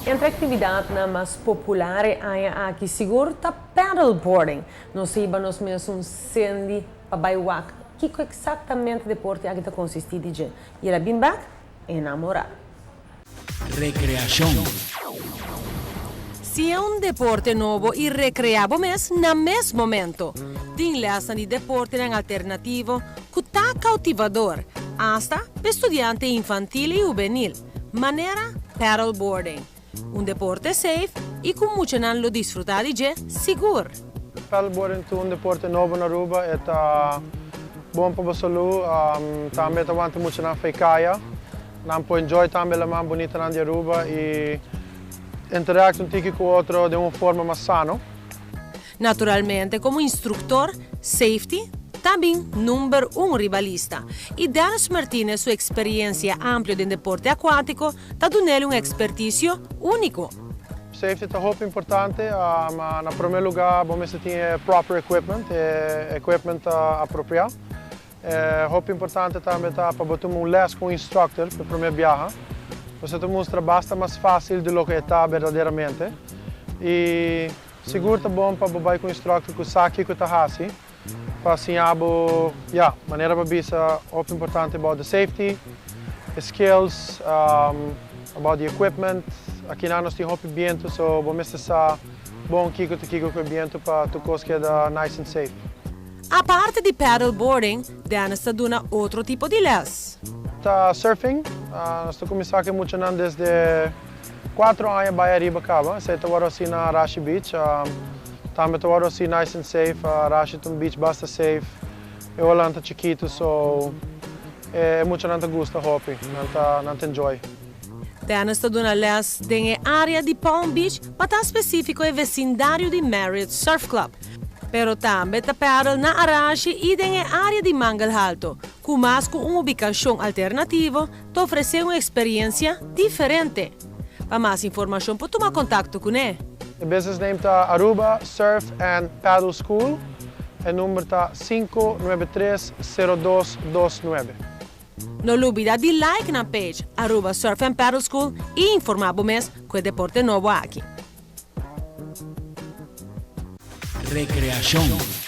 Entre actividadnan mas popular e aña aki sigur ta paddleboarding. Nos a hiba nos mes un Cindy pa bai wak kico exactamente deporte aki ta consisti di dje y el a bin bek enamora. Recreacion. Siña un deporte nobo y recrea bo mes na mes momento. Tin lesnan di deportenan alternativo cu ta cautivador, hasta p'e studiante infantil y hubenil, manera paddleboarding. Un deporte safe y cu muchanan lo disfruta di dje sigur. Paddleboarding ta un deporte nobo na Aruba, e ta bon pa bo salud, tambe e ta wanta muchanan fei caya. Nan por enjoy tambe laman bunitanan di Aruba y interact un tiki cu otro den un forma mas sano. Naturalmente como instructor, safety ta bin number un riba lista y Dennis Martinez su experiencia amplio den deporte acuatico ta dun'el un experticio unico. Safety ta hopi importante, ma na prome lugar bo mester tin e proper equipment, e equipment apropia. E hopi importante tambe ta pa bo tuma un les cu un instructor pa e prome biaha. Pasobra ta mustra basta mas facil di loke e ta berdaderamente. Y sigur ta bon pa bo bay cu un instructor cu sa kico e ta haci pa siña bo, ya, manera bo bisa hopi importante about the safety, e skills, about the equipment. Akinan nos tin hopi biento so bo mester sa bon kico ta kico cu e biento pa tur cos keda nice and safe. Aparte di paddleboarding, Dennis ta duna otro tipo di les. Ta surfing. Nos ta kuminsá ku e muchanan desde kuatro aña bai ariba kaba. Esei ta wòrdu hasi na Arashi Beach. Tambe ta wòrdu hasi nice and safe. Arashi ta un beach basta safe. E olanan ta chikitu so e muchanan ta gusta hopi. Nan ta nan ta enjoy. Dennis ta duna les den e área di Palm Beach pa ta spesífiko e vesindario di Marriott Surf Club. Pero tambe ta paddle na Arashi i den e área di Mangel Halto, ku mas ku un ubikashon alternativo ta ofresé un eksperiensia diferente. Pa mas informashon por tuma kontakto kuné. E business name ta Aruba Surf and Paddle School. E number ta 593 0229. No lubida di like nan page Aruba Surf and Paddle School i informá bo mes ku e deporte nobo aki. Recreacion.